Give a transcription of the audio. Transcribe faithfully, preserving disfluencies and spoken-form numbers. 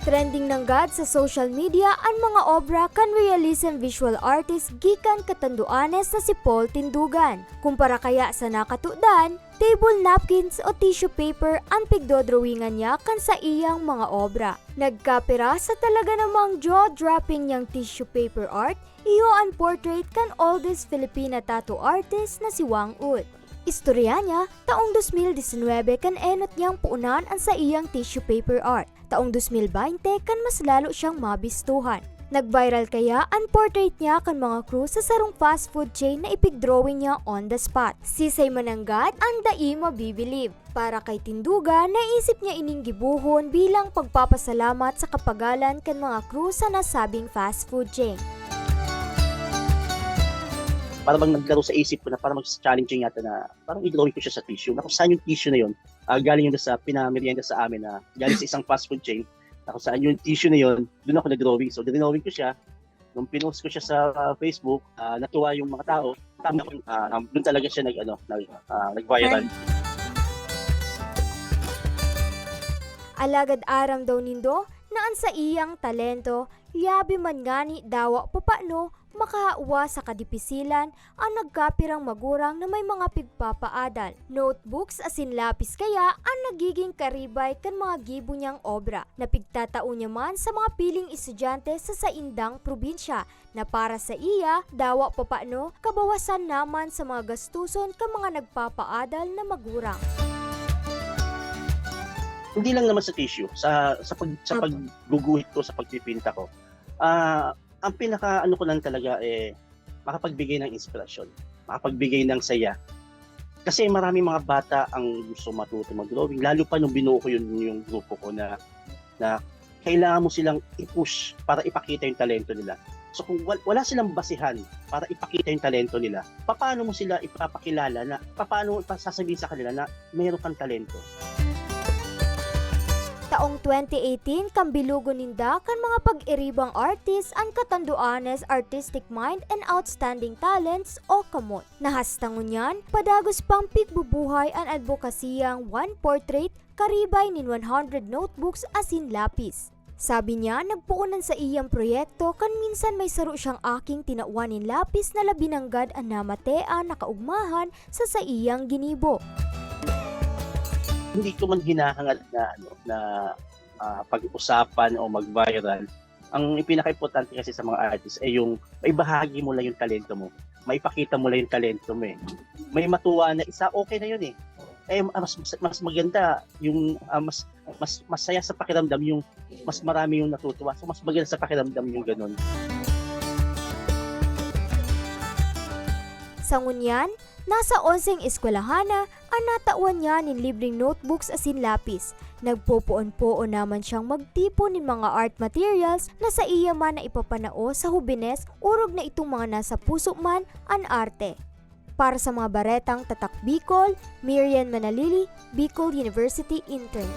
Trending nanggad sa social media an mga obra kan realism visual artist gikan Catanduanes na si Paul Tindugan. Kumpara kaya sa nakatudan, table napkins o tissue paper an pigdodrawingan niya kan saiyang mga obra. Nagkapira sa talaga namang jaw-dropping niyang tissue paper art, iyo an portrait kan oldest Filipina tattoo artist na si Wang Ut. Istorya niya, taong dos mil disinwebe kan enot niyang puunan an saiyang tissue paper art. Taong dos mil baynte kan mas lalo siyang mabistuhan. Nag-viral kaya an portrait niya kan mga crew sa sarong fast food chain na ipigdrawing niya on the spot. Sisay mananggad an dai mabibilib. Para kay Tindugan, naisip niya ining gibohon bilang pagpapasalamat sa kapagalan kan mga crew sa nasabing fast food chain. Para bang naglaro sa isip ko na parang mag-challenging yata na parang i-drawing ko siya sa tissue. Na kung saan yung tissue na yun, ah, galing yun sa pinamerienda sa amin na galing sa isang fast food chain. Na kung saan yung tissue na yun, doon ako nag-drawing. So, drawing ko siya. Nung pinost ko siya sa ah, Facebook, ah, natuwa yung mga tao. Tama, ah, doon talaga siya nag, ano, nag, ah, nag-viral. Alagad aram daw nindo na an saiyang talento, liyabi man ngani dawa papano, makahawa sa kadipisilan an nagkapirang magurang na may mga pigpapaadal. Notebooks asin lapis kaya an nagiging karibay kan mga gibo niyang obra, na pigtatao niya man sa mga piling estudyante sa saindang probinsya, na para sa iya, dawa papano, kabawasan naman sa mga gastuson kan mga nagpapaadal na magurang. Hindi lang naman sa tissue, sa sa pag sa Opo. pagguguhit ko, sa pagpipinta ko. Ah, ang pinaka ano ko lang talaga eh makapagbigay ng inspirasyon, makapagbigay ng saya. Kasi maraming mga bata ang gusto matuto mag-drawing, lalo pa nung binuo ko yun yung grupo ko na na kailangan mo silang i-push para ipakita yung talento nila. So kung wal- wala silang basihan para ipakita yung talento nila, paano mo sila ipapakilala na, paano mo sasabihin sa kanila na meron kang talento? Taong twenty eighteen, kan bilugon ninda kan mga pag-iribang artist an Catanduanes Artistic Mind and Outstanding Talents o kamot. Nahasta ngunyan, padagos pang pigbubuhay an adbokasiyang one portrait karibay nin one hundred notebooks asin lapis. Sabi niya, nagpoon an saiyang proyekto kan minsan may saro siyang aking tinawan nin lapis na labi nanggad an namatean na kaugmahan sa saiyang ginibo. Hindi ko man hinahangad na ano na ah, pag-usapan o mag-viral. Ang pinaka-importante kasi sa mga artist ay yung maibahagi mo lang yung talento mo. Maipakita mo lang yung talento mo eh. May matuwa na isa, okay na yun eh. Eh mas mas, mas maganda yung ah, mas mas masaya sa pakiramdam yung mas marami yung natutuwa. So mas maganda sa pakiramdam yung ganun. Sa ngunyan, nasa onseng eskwelahan na an natawan niya nin libreng notebooks asin lapis. Nagpopoon-poon naman siyang magtipon nin mga art materials na saiya man na ipapanao sa hobines, orog na itong mga nasa puso man an arte. Para sa mga baretang Tatak Bicol, Mirian Manalili, Bicol University Intern.